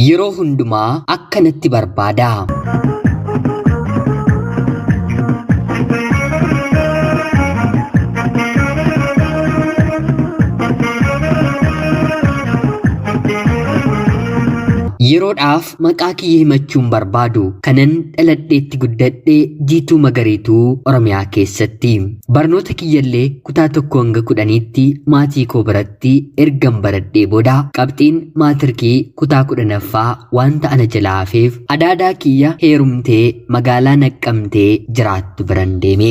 Yeroo hundumaa akkanatti barbaada. Yeroodhaaf maqaa kiyya himachuun barbaadu kanan dhaladheetti guddadhe Jiituu Magariituu Oromiyaa keessatti. Barnoota kiyyallee kutaa 1 hanga 10tti maatii koo biratti ergan baradhee booda qabxiin maatirkii kutaa 10ffaa wanta ana jalaa hafeef adaadaa kiyya heerumtee magaalaa Naqqamtee jiraattu biran deeme.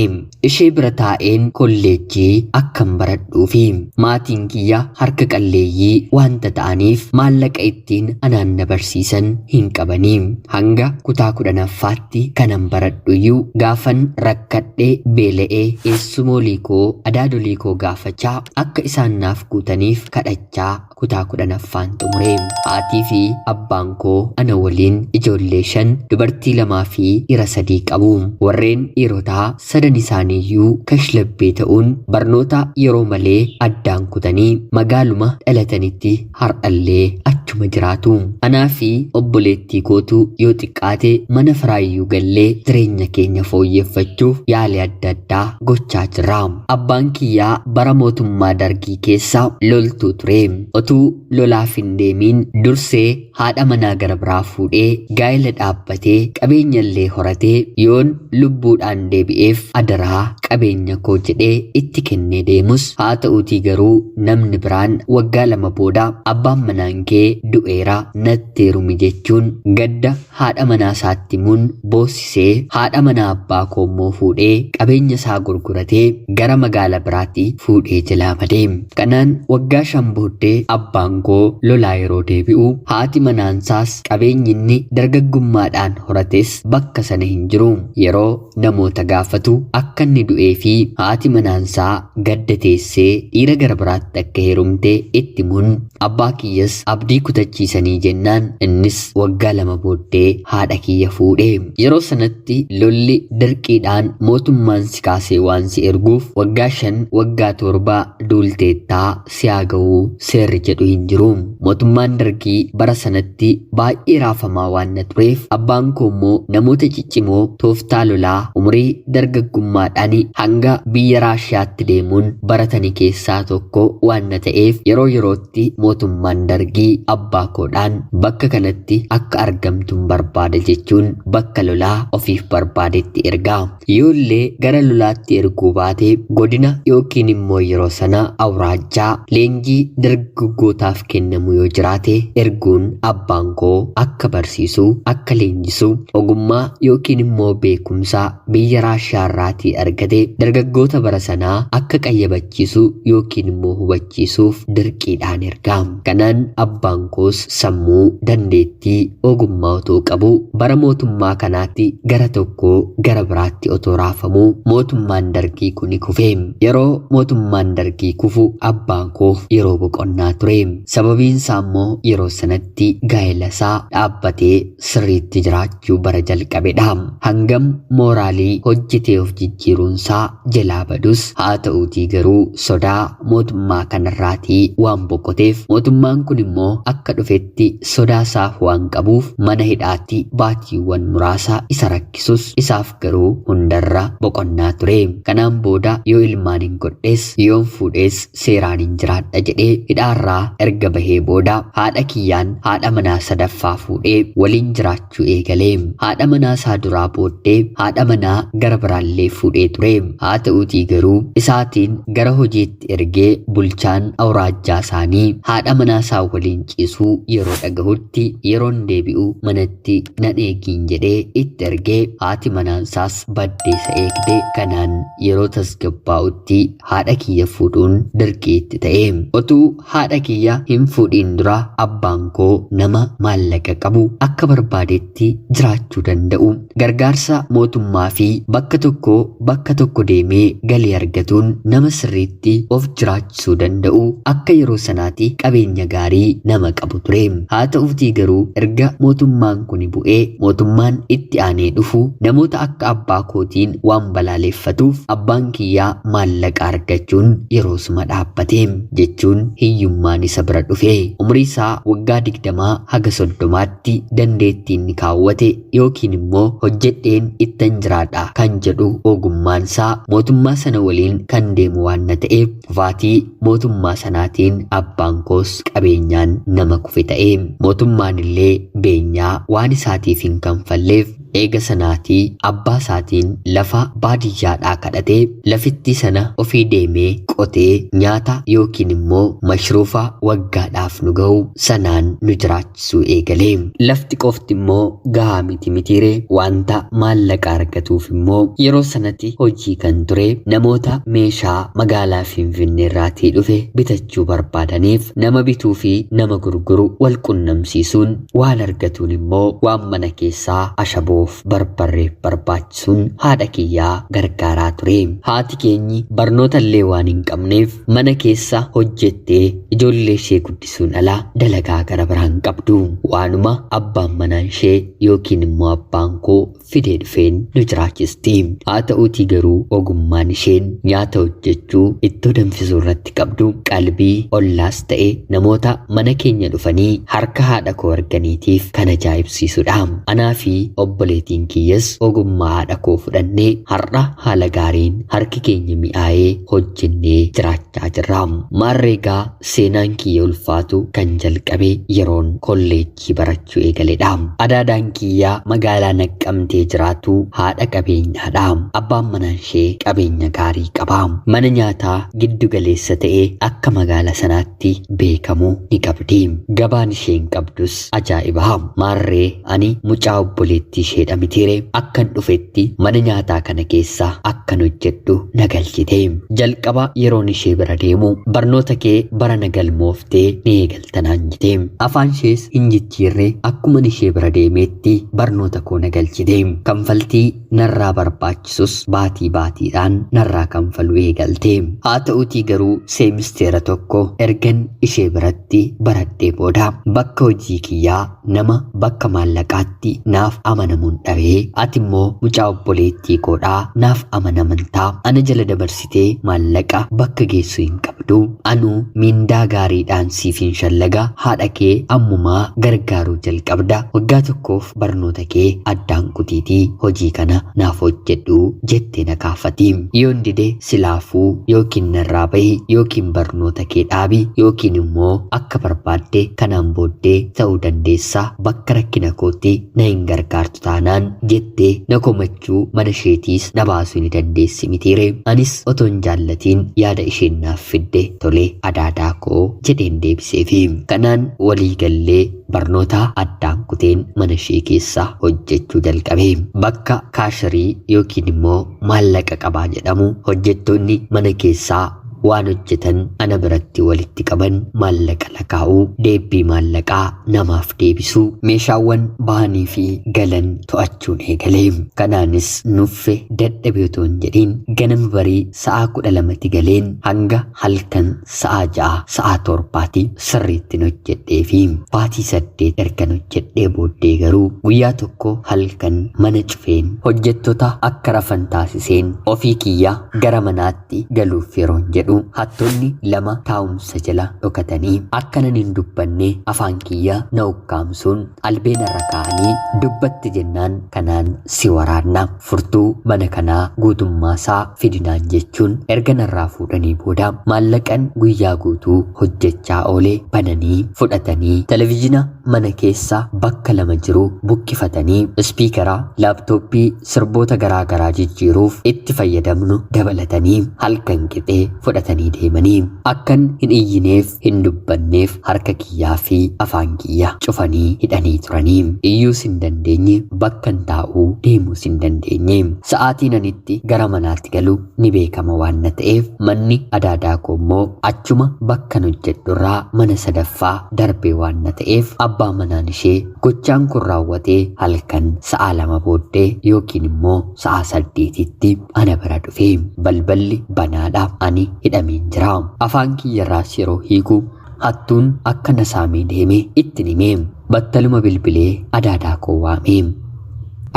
Ishee bira taa'een kolleejjii akkan baradhuufi. Maatiin kiyya harka qalleeyyii wanta ta'aniif maallaqa ittiin anaan na barsiisan hin qabanii. Hanga kutaa 10ffaatti kanan baradhuyyuu gaafan rakkadhe beela'ee eessumoolii koo adaadolii koo gaafachaa akka isaan naaf guutaniif kadhachaa kutaa 10ffaan xumure. Haatii fi abbaan koo ana waliin ijoollee 5 dubartii 2 fi dhiira 3 qabu. Warreen dhiirotaa sadan isaaniiyyuu kashlabbee ta'uun barnoota yeroo malee addaan kutanii magaaluma dhalatanitti har'allee achuma jiraatu. Anaa fi obboleettii kootu yoo xiqqaate mana firaayyuu gallee jireenya keenya fooyyeffachuuf yaalii adda addaa gochaa jirra. Abbaan kiyyaa bara mootummaa Dargii keessa loltuu ture. Otuu lolaaf hin deemiin dursee haadha manaa gara biraa fuudhee gaa'ela dhaabbatee qabeenyallee horatee yoon lubbuudhaan deebi'eef adaraa qabeenya koo jedhee itti kennee deemus haa ta'uutii garuu namni biraan waggaa 2 booda abbaan manaan kee du'eera natti heerumi jechuun gadda haadha manaa isaatti himuun boossisee haadha manaa abbaa koo immoo fuudhee qabeenya isaa gurguratee gara magaala biraatti fuudhee jalaa bade. Kanaan waggaa 5 booddee abbaan koo lolaa yeroo deebi'u haati manaansaas qabeenyi inni dargaggummaadhaan horates bakka sana hin jiru. Yeroo namoota gaafatu akka inni du'ee fi haati manaansaa gadda teessee dhiira gara biraatti akka heerumte itti himuun abbaa kiyyas abdii kutachiisanii jennaan innis waggaa 2 booddee haadha kiyya fuudhe. Yeroo sanatti lolli dirqiidhaan mootummaan si kaasee waan si erguuf waggaa 5 waggaa 7 duulteettaa si haa ga'uu seerri jedhu hin jiru. Mootummaan Dargii bara sanatti baay'ee raafamaa waan na tureef abbaan koo immoo namoota ciccimoo tooftaa lolaa umurii dargaggummaadhaan hanga biyya Raashiyaatti deemuun baratani keessaa tokko waan na ta'eef yeroo yerootti mootummaan Dargii abbaa koodhaan bakka kanatti akka argamtuun barbaada jechuun bakka lolaa ofiif barbaadetti erga. Yoollee gara lolaatti erguu baate godina yookiin immoo yeroo sana awuraajjaa leenjii dargaggootaaf kennamu yoo jiraate erguun abbaan koo akka barsiisu akka leenjisu ogummaa yookiin immoo beekumsa biyya Raashiyaa irraatii argate dargaggoota bara sanaa akka qayyabachiisu yookiin immoo hubachiisuuf dirqiidhaan erga. Kanaan abbaan koos sammuu dandeettii ogummaa otoo qabu bara mootummaa kanaatti gara tokkoo gara biraatti otoo raafamuu mootummaan Dargii kuni kufe. Yeroo mootummaan Dargii kufu abbaan koo yeroo boqonnaa ture. Sababiin isaa immoo yeroo sanatti gaa'ela isaa dhaabbatee sirriitti jiraachuu bara jalqabedha. Hangam mooraalii hojjetee of jijjiiruunsaa jalaa badus haa ta'uutii garuu sodaa mootummaa kanarraatii waan boqoteef mootummaan kun immoo akka dhufetti sodaa isaaf waan qabuuf mana hidhaatti baatiiwwan muraasa isa rakkisus isaaf garuu hundarra boqonnaa ture. Kanaan booda yoo ilmaan hin godhes yoon fuudhes seeraan hin jiraadha jedhee hidhaarraa erga bahee booda haadha kiyyaan haadha manaa sadaffaa fuudhee waliin jiraachuu eegale. Haadha manaa isaa duraa booddee haadha manaa gara biraallee fuudhee ture. Haa ta'uutii garuu isaatiin gara hojiitti ergee bulchaan awuraajjaa isaanii haadha manaa isaa waliin ciisuu yeroo dhagahutti yeroon deebi'u manatti nan eegiin jedhee itti ergee haati manaansaas baddeessa eegde. Kanaan yeroo tasgabbaa'utti haadha kiyya fuudhuun dirqii itti ta'e. Otuu haadha kiyya hin fuudhiin dura abbaan koo nama maallaqa qabu akka barbaadetti jiraachuu danda'u gargaarsa mootummaa fi bakka tokko bakka tokko deemee galii argatuun nama sirriitti of jiraachisuu danda'u akka yeroo sanaatti qabeenya gaarii nama qabu ture. Haa ta'uutii garuu erga mootummaan kun bu'ee mootummaan itti aanee dhufu namoota akka abbaa kootiin waan balaaleffatuuf abbaan kiyyaa maallaqa argachuun yeroosuma dhaabbate jechuun hiyyummaan Mootummaan isa bira dhufe. Umrii isaa waggaa 20 haga 30tti dandeettiin ni kaawwate yookiin immoo hojjedheen ittan jiraadha kan jedhu ogummaan isaa mootummaa sana waliin kan deemu waan na ta'eef kufaatii mootummaa sanaatiin abbaan koos qabeenyaan nama kufe ta'e. Mootummaan illee beenyaa waan isaatiif hin kanfalleef eega sanaatii abbaa isaatiin lafa baadiyyaadhaa kadhatee lafitti sana ofii deemee qotee nyaata yookiin immoo mashruufa waggaadhaaf nu ga'u sanaan nu jiraachisuu eegale. Lafti qofti immoo gahaa miti mitiire, wanta maallaqa argatuuf immoo yeroo sanatti hojii kan ture namoota meeshaa magaalaa Finfinnee irraatii dhufe bitachuu barbaadaniif nama bituu fi nama gurguru wal qunnamsiisuun waan argatuun immoo waan mana keessaa ashaboof barbarreef barbaachisuun haadha kiyyaa gargaaraa ture. Haati keenyi barnoota illee waan hin qabneef mana keessa hojjettee ijoollee ishee guddisuun ala dalagaa gara biraa hin qabdu. Waanuma abbaan manaa ishee yookiin immoo abbaan koo fidee dhufeen nu jiraachisti. Haa ta'uutii garuu ogummaan isheen nyaata hojjechuu, ittoo danfisuu irratti qabdu qalbii ollaas ta'e namoota mana keenya dhufanii harka haadha koo arganiitiif kan ajaa'ibsiisudha. Anaa fi obboleettiin kiyyas ogummaa haadha koo fudhannee har'a haala gaariin harki keenya mi'aayee hojjennee jiraachaa jirra. Maarreegaa seenaan kiyya ulfaatu kan jalqabe yeroon kolleejjii barachuu eegaledha. Adaadaan kiyyaa magaalaa Naqqamtee jiraatu haadha qabeenyaadha. Abbaan manaa ishee qabeenya gaarii qaba. Mana nyaataa giddu galeessa ta'e akka magaalaa sanaatti beekamu ni qabdi. Gabaan isheen qabdus ajaa'iba. Maarree ani mucaa obboleettii isheedha mitiire, akkan dhufetti mana nyaataa kana keessa akkan hojjedhu na galchite. Jalqaba yeroon ishee bira deemu barnoota kee bara na galmooftee ni eegalta naan jette. Afaan ishees hin jijjiirre, akkuman ishee bira deemeetti barnoota koo na galchite. Kanfaltii narraa barbaachisus baatii baatiidhaan narraa kanfaluu eegalte. Haa ta'uutii garuu seemisteera tokko ergan ishee biratti baradhee booda bakka hojii kiyyaa nama bakka maallaqaatti naaf amanamuun dhabee, ati immoo mucaa obboleettii koodhaa naaf amanamantaa, ana jala dabarsitee maallaqa bakka geessu hin qabdu, anuu miindaa gaariidhaan siif hin shallaga, haadha kee ammumaa gargaaruu jalqabda, waggaa tokkoof barnoota kee addaan kutiitii hojii kana naaf hojjedhu jettee na kaafati. Yoon dide silaafuu yookiin narraa bahi yookiin barnoota kee dhaabi yookiin immoo akka barbaadde kanaan booddee ta'uu dandeessa, bakka rakkina kootti na hin gargaartu taanaan jettee na komachuu mana isheetiis na baasuu ni dandeessi mitiire. Anis otoo hin jaallatiin yaada isheen naaf fidde tole adaadaa koo jedheen deebiseefi. Kanaan walii gallee barnoota addaan kuteen mana ishee keessa hojjechuu jalqabe. Bakka kaasharii yookiin immoo maallaqa qabaa jedhamu hojjettoonni mana keessaa waan hojjetan ana biratti walitti qaban maallaqa lakaa'uu, deebbii maallaqaa namaaf deebisuu, meeshaawwan bahanii fi galan to'achuun eegale. Kanaanis nuffe dadhabe otoo hin jedhin ganama barii sa'a 12tti galeen hanga halkan sa'a 6 sa'a 7tti sirriittiin hojjedhee fi baatii 8 ergan hojjedhee booddee garuu guyyaa tokko halkan mana cufeen hojjettoota akka rafan taasiseen ofii kiyya gara manaatti galuuf yeroon jedhu hattoonni lama taa'umsa jala dhokatanii akkanan hin dubbanne afaan kiyya na ukkaamsuun albeen irra kaa'anii dubbatti jennaan kanaan si waraanna, furtuu mana kanaa guutummaasaa fidinaan jechuun erga narraa fuudhanii booda maallaqan guyyaa guutuu hojjechaa oole bananii fudhatanii televizyiina mana keessa bakka lama jiru buqqifatanii ispiikara laaptooppii sirboota garaa garaa jijjiiruuf itti fayyadamnu dabalatanii halkan qixee fudhatanii deemanii akkan hin iyyineef hin dubbanneef harka kiyyaa fi afaan kiyya cufanii hidhanii turanii. Iyyuus hin dandeenye, bakkan taa'uu deemuus hin dandeenye. Sa'aatiin anitti gara manaatti galu ni beekama waan na ta'eef manni adaadaa koo immoo achuma bakkan hojjedhurraa mana sadaffaa darbee waan na ta'eef abbaa manaan ishee gochaan kun raawwatee halkan sa'a 2 booddee yookiin immoo sa'a 8tti ana bira dhufe. Balballi banaadha, ani hidhameen jira. Afaan kiyyarraas yeroo hiiku hattuun akka na saamee deeme ittiin hime. Battaluma bilbilee adaadaa koo waame.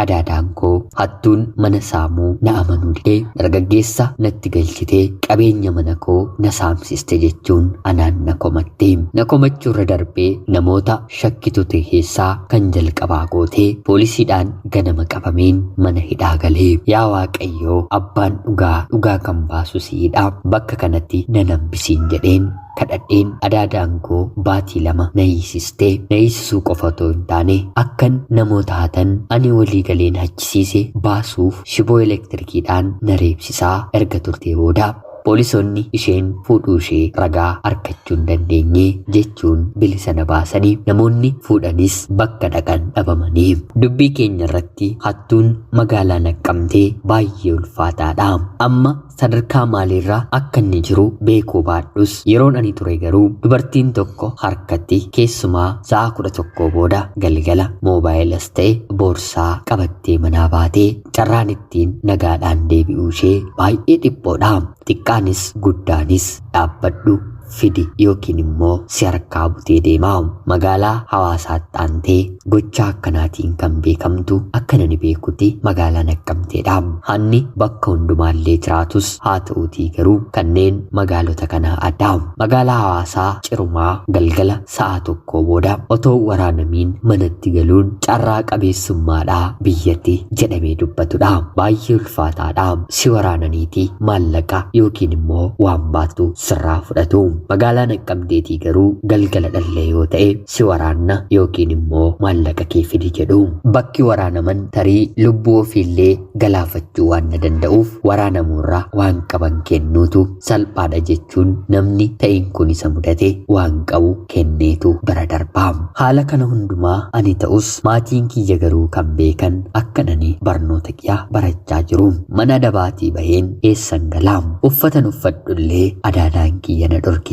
Adaadaan koo hattuun mana saamuu na amanuu didee dargaggeessa natti galchitee qabeenya mana koo na saamsiste jechuun anaan na komatte. Na komachuurra darbee namoota shakkitoota keessaa kan jalqabaa gootee poolisiidhaan ganama qabameen mana hidhaa galee. Yaa Waaqayyoo, abbaan dhugaa dhugaa kan baasu siidha. Bakka kanatti na hambisiin jedheen kadhadheen adaadaan koo baatii 2 na hiisistee. Na hiisisuu qofa otoo hin taane akkan namoota hatan ani walii galeen hachisiise baasuuf shiboo elektirikiidhaan na reebsisaa erga turtee booda poolisoonni isheen fuudhuu ishee ragaa argachuu hin dandeenye jechuun bilisa na baasanii namoonni fuudhanis bakka dhaqan dhabamanii. Dubbii keenya irratti hattuun magaalaa Naqqamtee baay'ee ulfaataadha. Amma sadarkaa maaliirra akka inni jiru beekuu baadhus yeroon ani ture garuu dubartiin tokko harkatti keessumaa sa'a 11 booda galgala moobaayilas ta'e boorsaa qabattee manaa baatee carraan ittiin nagaadhaan deebi'uu ishee baay'ee dhiphoodha. Xiqqaanis guddaanis dhaabbadhu fidi yookiin immoo si harkaa butee deemaa. Magaalaa hawaasaatti aantee gochaa akkanaatiin kan beekamtu akka nani beekutti magaalaa Naqqamteedha. Hanni bakka hundumaallee jiraatus haa ta'uutii garuu kanneen magaalota kanaa adda. Magaalaa hawaasaa cirumaa galgala sa'a 1 booda otoo waraanamiin manatti galuun carraa qabeessummaadhaa biyyatti jedhamee dubbatudha. Baay'ee ulfaataadha. Si waraananiiti maallaqa yookiin immoo waan baattu sirraa fudhatu. Magaalaa Naqqamteetii garuu galgala dhallee yoo ta'e si waraanna yookiin immoo maallaqa kee fidi jedhu. Bakki waraanaman tarii lubbuu ofiillee galaafachuu waan na danda'uuf waraanamuurraa waan qaban kennuutu salphaadha jechuun namni ta'iin kun isa mudate waan qabu kenneetu bira darbaa. Haala kana hundumaa ani ta'us maatiin kiyya garuu kan beekan akka ani barnoota kiyya barachaa jiru. Mana adabaatii baheen eessan galaa? Uffatan uffadhullee adaadaan kiyya na dhorkite.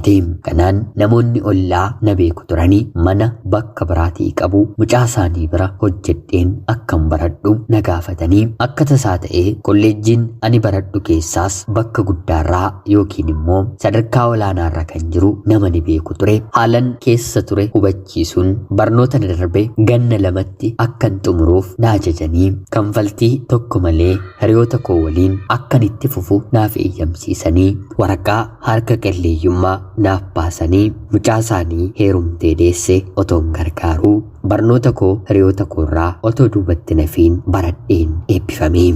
Kanaan namoonni ollaa na beeku turanii mana bakka biraatii qabu mucaa isaanii bira hojjedheen akkan baradhu na gaafatanii akka tasaa ta'ee kolleejjiin ani baradhu keessaas bakka guddaarraa yookiin immoo sadarkaa olaanaarra kan jiru nama ni beeku ture. Haalan keessa ture hubachiisuun barnoota na darbe ganna 2tti akkan xumuruuf na ajajanii kanfaltii tokko malee hiriyoota koo waliin akkan itti fufu naaf eeyyamsiisanii waraqaa harka qalleeyyummaa naaf baasanii mucaa isaanii heerumtee deesse otoon gargaaruu barnoota koo hiriyoota koorraa otoo duubatti nafiin baradheen eebbifame.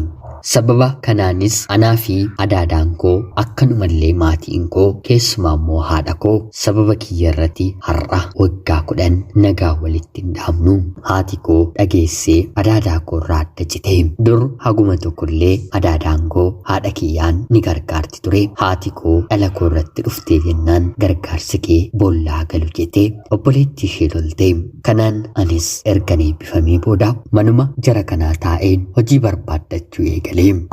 Sababa kanaanis anaa fi adaadaan koo akkanumallee maatiin koo keessumaa immoo haadha koo sababa kiyya irratti har'a waggaa 10 nagaa walitti hin dhaabnu. Haati koo dhageessee adaadaa koo irraa adda cite. Dur haguma tokkollee adaadaan koo haadha kiyyaan ni gargaarti ture. Haati koo dhala koo irratti dhuftee jennaan gargaarsi kee boollaa galu jettee obboleettii ishee lolte. Kanaan anis ergan eebbifamee booda manuma jara kanaa taa'een hojii barbaaddachuu eegale.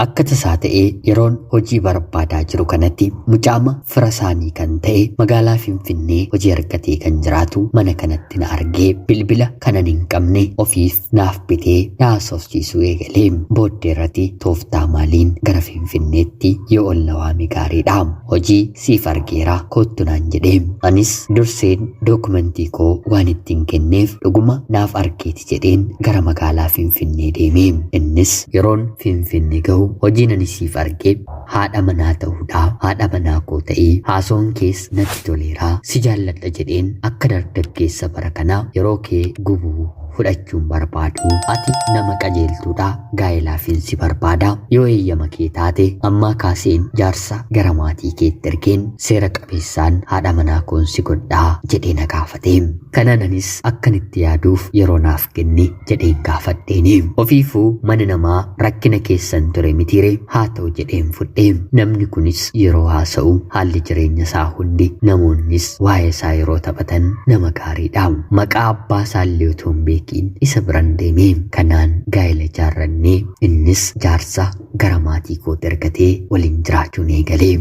Akka tasaa ta'ee yeroon hojii barbaadaa jiru kanatti mucaama fira isaanii kan ta'e magaalaa Finfinnee hojii argatee kan jiraatu mana kanatti na argee bilbila kanan hin qabne ofiif naaf bitee na haasofsiisuu eegale. Booddee irratti tooftaa maaliin gara Finfinneetti yoo ol na waame gaariidha. Hojii siif argeera kottu naan jedhe. Anis durseen dookumentii koo waan ittiin kenneef dhuguma naaf argeeti jedheen gara magaalaa Finfinnee deeme. Innis yeroon Finfinnee gahu hojiin ani siif arge haadha manaa ta'uudha. Haadha manaa koo ta'ee haasoon kees natti toleera. Si jaalladha jedheen akka dargaggeessa bara kanaa yeroo kee gubuu fudhachuun barbaadu. Ati nama qajeeltuudha. Gaa'elaafin si barbaada. Yoo eeyyama kee taate ammaa kaaseen jaarsa gara maatii keetti ergeen seera qabeessaan haadha manaa koon si godhaa jedhee na gaafate. Kanaan anis akkan itti yaaduuf yeroo naaf kenni jedheen gaafadheeni. Ofiifuu mana namaa rakkina keessan ture mitiire haa ta'u jedheen fudhe. Namni kunis yeroo haasa'u haalli jireenya isaa hundi namoonnis waa'ee isaa yeroo taphatan nama gaariidha. Maqaa abbaa isaallee otoo hin beekiin isa biran deeme. Kanaan gaa'ela ijaarrannee innis jaarsa gara maatii kootti ergatee waliin jiraachuun eegale.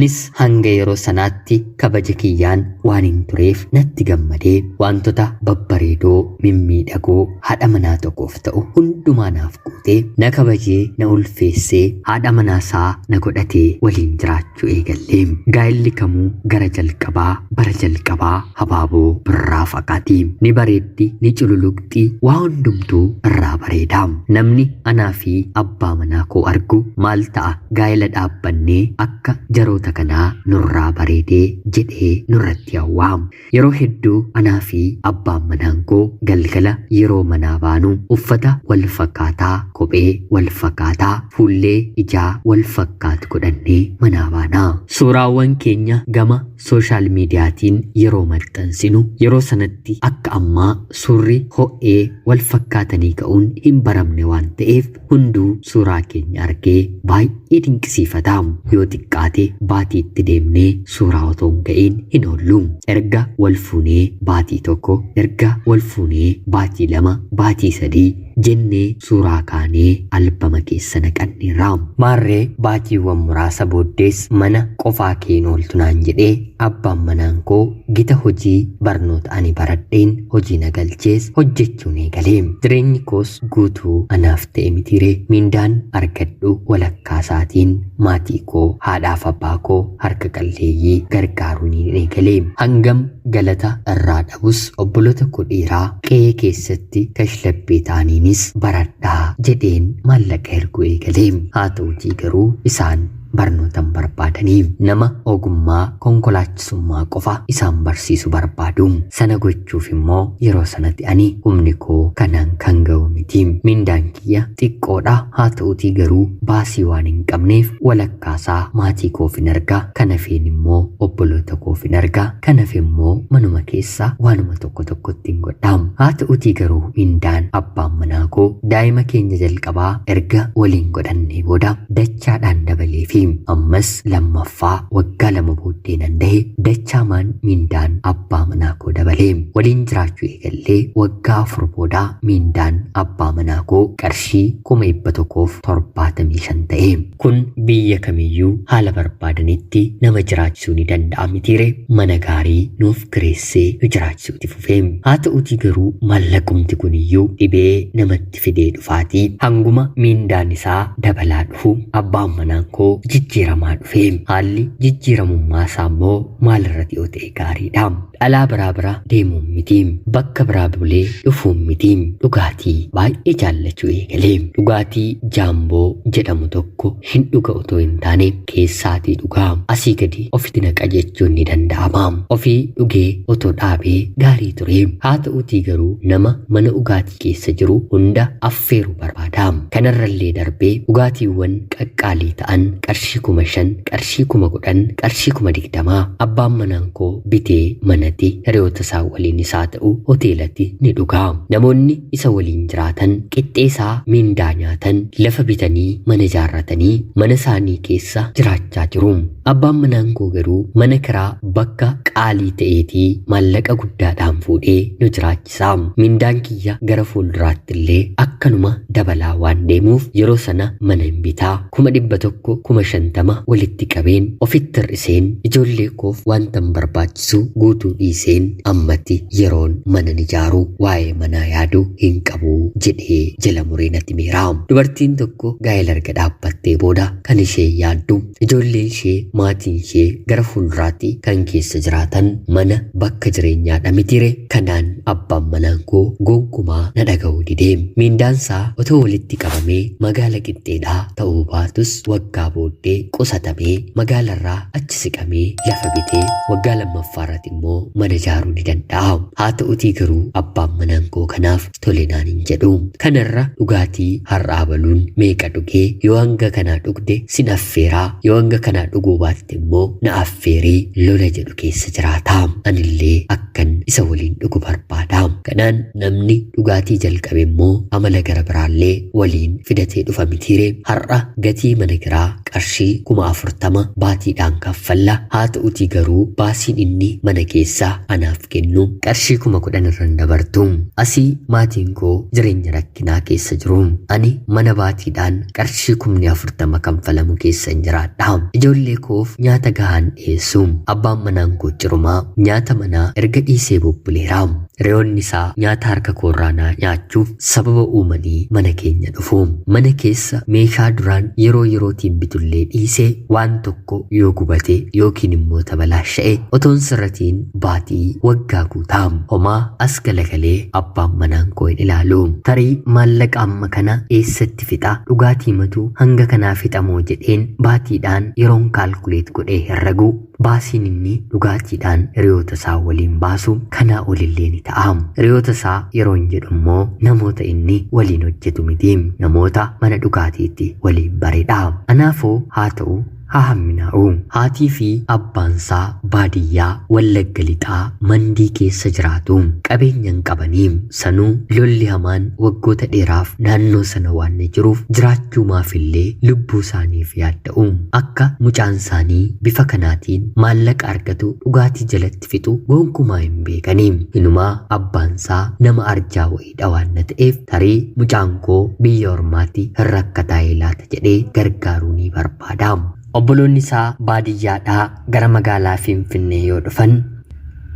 Anis hanga yeroo sanaatti kabaja kiyyaan waan hin tureef natti gammadee wantoota babbareedoo mimmiidhagoo haadha manaa tokkoof ta'u hundumaa naaf guutee na kabajee na ulfeessee haadha manaasaa na godhatee waliin jiraachuu eegalle. Gaa'elli kamuu gara jalqabaa bara jalqabaa habaaboo birraa fakkaati. Ni bareeddi, ni cululuqxi, waa hundumtuu irraa bareeda. Namni anaa fi abbaa manaa koo argu maal ta'a gaa'ela dhaabbannee akka jaroota kanaa nurraa bareedee jedhee nurratti hawwaa. Yeroo hedduu anaa fi abbaan manaan koo galgala yeroo manaa baanu uffata wal fakkaataa, kophee wal fakkaataa, fuullee ijaa wal fakkaatu godhannee manaa baana. Suuraawwan keenya gama sooshaal miidiyaatiin yeroo maxxansinu yeroo sanatti akka ammaa suurri ho'ee wal fakkaatanii ka'uun hin baramne waan ta'eef hunduu suuraa keenya argee baay'ee dinqisiifata. Yoo xiqqaate baatiitti deemnee suuraa otoo hin ka'iin hin oollu. Erga wal fuunee baatii tokko, erga wal fuunee baatii 2, baatii 3 jennee suuraa kaanee albama keessa naqanneerra. Maarree baatiiwwan muraasa booddees mana qofaa keen ooltu naan jedhee abbaan manaan koo gita hojii barnoota ani baradheen hojii na galchees hojjechuun eegalee. Jireenyi koos guutuu anaaf ta'e mitiire. Miindaan argadhu walakkaa isaatiin maatii koo haadhaaf abbaa koo harka qalleeyyii gargaaruun eegalee. Hangam galata irraa dhabus obboloota koo dhiiraa qe'ee keessatti kashlabbee ta'aniinis baradhaa jedheen maallaqa erguu eegalee. Haa ta'utii garuu isaan barnoota hin barbaadanii nama ogummaa konkolaachisummaa qofa isaan barsiisu barbaadu. Sana gochuuf immoo yeroo sanatti ani humni koo kanaan kan ga'u miti. Mindaan kiyya xiqqoodha. Haa ta'utii garuu baasii waan hin qabneef walakkaasaa maatii koof hin erga. Kan hafeen immoo obboloota koof hin erga. Kan hafe immoo manuma keessa waanuma tokko tokkotti hin godha. Haa ta'utii garuu mindaan abbaan manaa koo daa'ima keenya jalqabaa erga waliin godhannee booda dachaadhaan dabalee fi ammas lammaffaa waggaa 2 booddee nan dahe dachaamaan mindaan abbaa manaa koo dabalee waliin jiraachuu eegallee waggaa 4 booda mindaan abbaa manaa koo qarshii 175,000 ta'e. Kun biyya kamiyyuu haala barbaadanitti nama jiraachisuu ni danda'a mitiire. Mana gaarii nuuf kireessee nu jiraachisuutti fufee. Haa ta'utii garuu maallaqumti kuniyyuu dhibee namatti fidee dhufaatii hanguma mindaan isaa dabalaa dhufu abbaan manaan koo jijjiiramaa dhufe. Haalli jijjiiramummaa isaa immoo maalirratti yoo ta'e gaariidha. Dhalaa biraa bira deemuun miti, bakka biraa bulee dhufuun miti, dhugaatii baay'ee jaallachuu eegalee. Dhugaatii jaamboo jedhamu tokko hin dhuga otoo hin taane keessaatii dhugaa asii gadi ofitti naqa jechuun ni danda'ama. Ofii dhugee otoo dhaabee gaarii ture. Haa ta'utii garuu nama mana dhugaatii keessa jiru hunda affeeruu barbaada. Kanarrallee darbee dhugaatiiwwan qaqqaalii ta'an qarshii 5,000, qarshii 10,000, qarshii 20,000 abbaan manaan koo bitee manatti hiriyoota isaa waliin isaa ta'u hoteelatti ni dhugaa. Namoonni isa waliin jiraatan qixxee isaa mindaa nyaatan lafa bitanii mana ijaarratanii mana isaanii keessa jiraachaa jiru. Abbaan manaan koo garuu mana kiraa bakka qaalii ta'eetii maallaqa guddaadhaan fuudhee nu jiraachisa. Mindaan kiyya gara fuulduraatti illee akkanuma dabalaa waan deemuuf yeroo sana mana hin bitaa. 100,000, 50,000 walitti qabeen ofitti hir'iseen ijoollee koof wanta hin barbaachisu guutuu dhiiseen ammatti yeroon mana ijaaru waa'ee manaa yaadu hin qabu jedhee jala muree natti miira. Dubartiin tokko gaa'ela erga dhaabbattee booda kan ishee yaaddu ijoolleen ishee maatiin ishee gara fuulduraatti kan keessa jiraatan mana bakka jireenyaadha mitiire. Kanaan abbaan manaan koo gonkumaa na dhaga'uu didee. Mindaansaa otoo walitti qabamee magaala qixxeedhaa ta'uu baatus waggaa booddee qusatamee magaalarraa achi siqamee lafa bitee waggaa lammaffaa irratti immoo mana ijaaruu ni danda'a. Haa ta'utii garuu abbaan manaan koo kanaaf tole naan hin jedhu. Kanarra dhugaatii har'aa baluun meeqa dhugee yoo hanga kanaa dhugde sin affeeraa, yoo hanga kanaa dhuguu baatte immoo na affeerii lola jedhu keessa jiraata. Anillee akkan isa waliin dhugu barbaada. Kanaan namni dhugaatii jalqabe immoo amala gara biraallee waliin fidatee dhufa mitiire. Har'a gatii mana kiraa qarshii 40,000 baatiidhaan kaffalla. Haa ta'utii garuu baasiin inni mana keessaa anaaf kennu qarshii 10,000 irra hin dabartu. Asii maatiin koo jireenya rakkinaa keessa jiru. Ani mana baatiidhaan qarshii 40,000 kanfalamu keessa hin jiraadha. Ijoollee koo koof nyaata gahaan dhiyeessu. Abbaan manaan koo cirumaa nyaata manaa erga dhiisee bubbuleera. Re'oonni isaa nyaata harka koorraa nyaachuuf sababa uumanii mana keenya dhufu. Mana keessa meeshaa duraan yeroo yerootiin bitullee dhiisee waan tokko yoo gubate yookiin immoo tabalaasha'e otoon sirratiin baatii waggaa guutaa. Homaa as galagalee abbaan manaan koo hin ilaalu. Tarii maallaqa amma kana eessatti fixa, dhugaatii matu hanga kanaa fixamoo jedheen baatiidhaan yeroon kaalkuleet godhee herregu baasiin inni dhugaatiidhaan hiriyoota isaa waliin baasu kanaa olillee ni ta'a. Hiriyoota isaa yeroon jedhu immoo namoota inni waliin hojjetu miti. Namoota mana dhugaatiitti waliin bareedha. Anaafoo haa ta'u haa hamminaa'u. Haatii fi abbaan isaa baadiyyaa Wallagga Lixaa Mandii keessa jiraatu. Qabeenya hin qabanii. Sanuu lolli hamaan waggoota dheeraaf naannoo sana waan jiruuf jiraachuumaafillee lubbuu isaaniif yaadda'u. Akka mucaan isaanii bifa kanaatiin maallaqa argatu dhugaatii jalatti fixu gonkumaa hin beekanii. Inumaa abbaan isaa nama arjaa wayiidha waan ta'eef tarii mucaan koo biyya ormaatti hin rakkataa'ee laata jedhee gargaaruu ni barbaada. Obboloonni isaa baadiyyaadhaa gara magaalaa Finfinnee yoo dhufan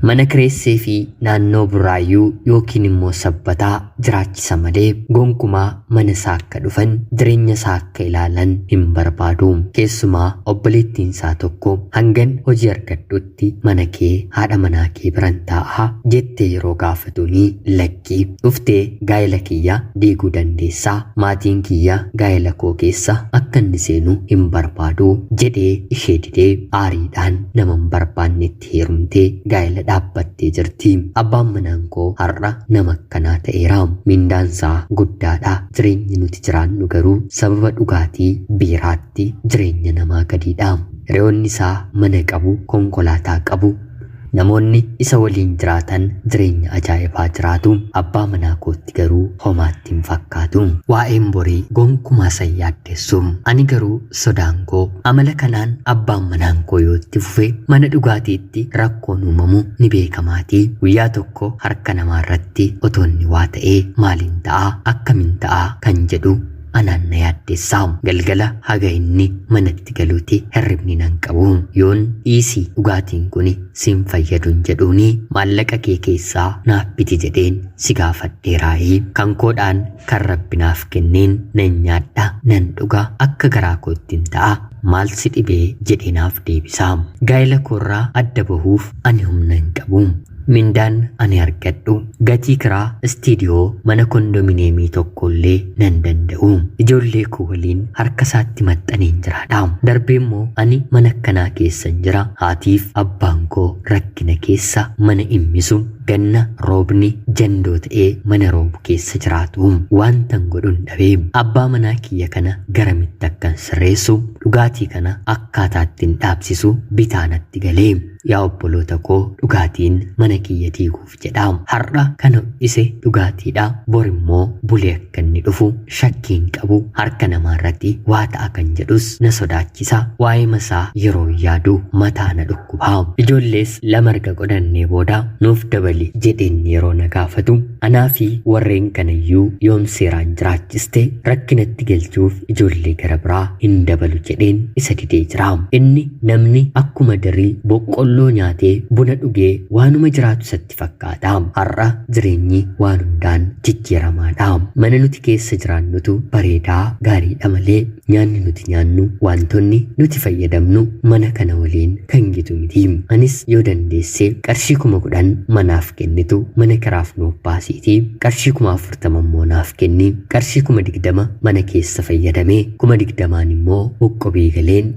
mana kireessee fi naannoo Buraayyuu yookiin immoo Sabbataa jiraachisa malee gonkumaa mana isaa akka dhufan jireenya isaa akka ilaalan hin barbaadu. Keessumaa obboleettiin isaa tokko hangan hojii argadhutti mana kee haadha manaa kee biran taa'aa jettee yeroo gaafatuuni lakkii dhuftee gaa'ela kiyya diiguu dandeessaa, maatiin kiyya gaa'ela koo keessa akka inni seenu hin barbaadu jedhee ishee didee aariidhaan nama hin barbaannetti heerumtee gaa'ela dhaabbattee jirti. Abbaan manaan koo har'a nama akkanaa ta'eera. Mindaan isaa guddaadha. Jireenyi nuti jiraannu garuu sababa dhugaatii biiraatti jireenya namaa gadiidha. Hiriyoonni isaa mana qabu, konkolaataa qabu. Namoonni isa waliin jiraatan jireenya ajaa'ibaa jiraatu. Abbaa manaa kootti garuu homaatti hin fakkaatu. Waa'een borii gonkumaa isa hin yaaddessu. Ani garuu sodaan koo amala kanaan abbaan manaan koo yoo itti fufe mana dhugaatiitti rakkoon uumamu ni beekamaatii. Guyyaa tokko harka namaa irratti otoo inni waa ta'ee maaliin ta'a, akkamiin ta'a kan jedhu anaan na yaaddessa. Galgala haga inni manatti galuuti hirribni nan qabu. Yoon dhiisi dhugaatiin kuni sin fayyadun jedhuuni maallaqa kee keessaa naaf biti jedheen si gaafadheeraayii. Kan koodhaan kan rabbi naaf kenneen nan nyaadha, nan dhuga, akka garaa koottin ta'a. Maal si dhibee jedhee naaf deebisa. Gaa'ela koorraa adda bahuuf ani humna hin qabu. Mindaan ani argadhu gatii kiraa istiidiyoo mana kondominiyeemii tokkollee nan danda'u. Ijoollee koo waliin harka isaatti maxxaneen jiraadha. Darbee immoo ani mana akkanaa keessan jira. Haatiif abbaan koo rakkina keessa mana immisu. Ganna roobni jandoo ta'ee mana roobu keessa jiraatu. Wantan godhun dhabee abbaa manaa kiyya kana garamitti akkan sirreessu, dhugaatii kana akkaataa ittiin dhaabsisu bitaa natti galee. Yaa obboloota koo, dhugaatiin mana kiyya diiguuf jedha. Har'a kan ho'ise dhugaatiidha. Bor immoo bulee akka inni dhufu shakkiin qabu. Harka namaa irratti waa ta'a kan jedhus na sodaachisa. Waa'ee masaa yeroo yaadu mataa na dhukkuba. Ijoollees lama erga godhannee booda nuuf dabali jedheen yeroo na gaafatu anaa fi warreen kanayyuu yoom seeraan jiraachiste rakkinatti galchuuf ijoollee gara biraa hin dabalu jedheen isa didee jira. Inni namni akkuma darii boqqolloo nyaatee buna dhugee waanuma jiraatu isatti fakkaata. Har'a jireenyi waan hundaan jijjiiramaadha. Mana nuti keessa jiraannutu bareedaa gaariidha malee nyaanni nuti nyaannu wantoonni nuti fayyadamnu mana kana waliin kan gitu miti. Anis yoo dandeesse qarshii 10,000 manaaf kennitu mana kiraaf nuuf baasiiti. Qarshii 40,000 immoo naaf kenni. Qarshii 20,000 mana keessa fayyadamee 20,000 immoo uqqobii galeen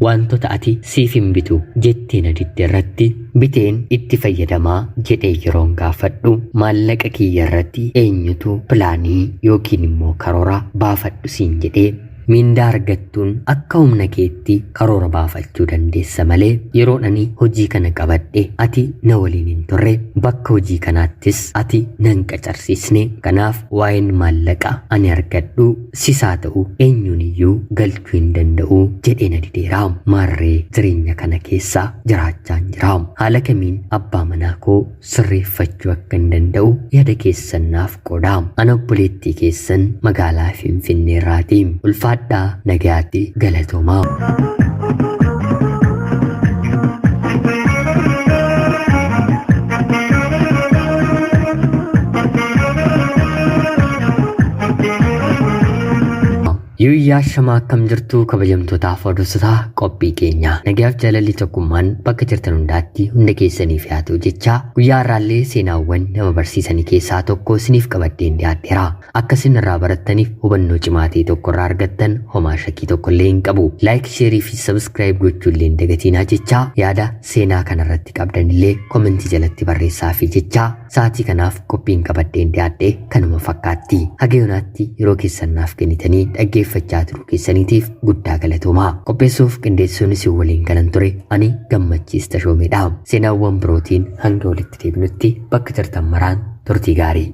wantoota ati siif hin bitu jettee na didde irratti biteen itti fayyadamaa jedhee yeroon gaafadhu maallaqa kiyya irratti eenyutu pilaanii yookiin immoo karoora baafadhu siin jedhee mindaa argattuun akka humna keetti karoora baafachuu dandeessa malee yeroon ani hojii kana qabadhe ati na waliin hin turre, bakka hojii kanaattis ati nan qacarsiisne, kanaaf waa'een maallaqa ani argadhu sisaa ta'u eenyuun iyyuu galchuu hin danda'u jedhee na dideera. Maarree jireenya kana keessa jiraachaan jira. Haala kamiin abbaa manaa koo sirreeffachuu akka hin danda'u yaada keessan naaf qooda. Ana obboleettii keessan magaalaa Finfinnee irraati. Ulfaadhaa, nagayaatti, galatoomaa. Yuuyyaa shamaa akkam jirtuu kabajamtootaaf hordoftoota qophii keenya. Nagayaaf jaalalli tokkummaan bakka jirtan hundaatti hunda keessaniif haa ta'u jechaa guyyaa har'aallee seenaawwan nama barsiisanii keessaa tokko isiniif qabadheen dhiyaadheera. Akka isin irraa barattaniif hubannoo cimaa ta'e tokko irraa argattan homaa shakkii tokko illee hin qabu. Laayik, sheerii fi sabskiraayib gochuu illee hin dagatiinaa jechaa yaada seenaa kanarratti qabdan illee komentii jalatti barreessaa fi jechaa sa'aatii kanaaf qophiin qabadheen dhiyaadhe kanuma fakkaatti. Haga yoonaatti yeroo keessan naaf kennitanii dhaggeeffachaa turuu keessaniitiif guddaa galatoomaa. Qopheessuuf qindeessuun isin waliin kanan ture ani Gammachiis Tashoomeedha. Seenaawwan birootiin hanga walitti deebinutti bakka jirtan maraan turtii gaarii.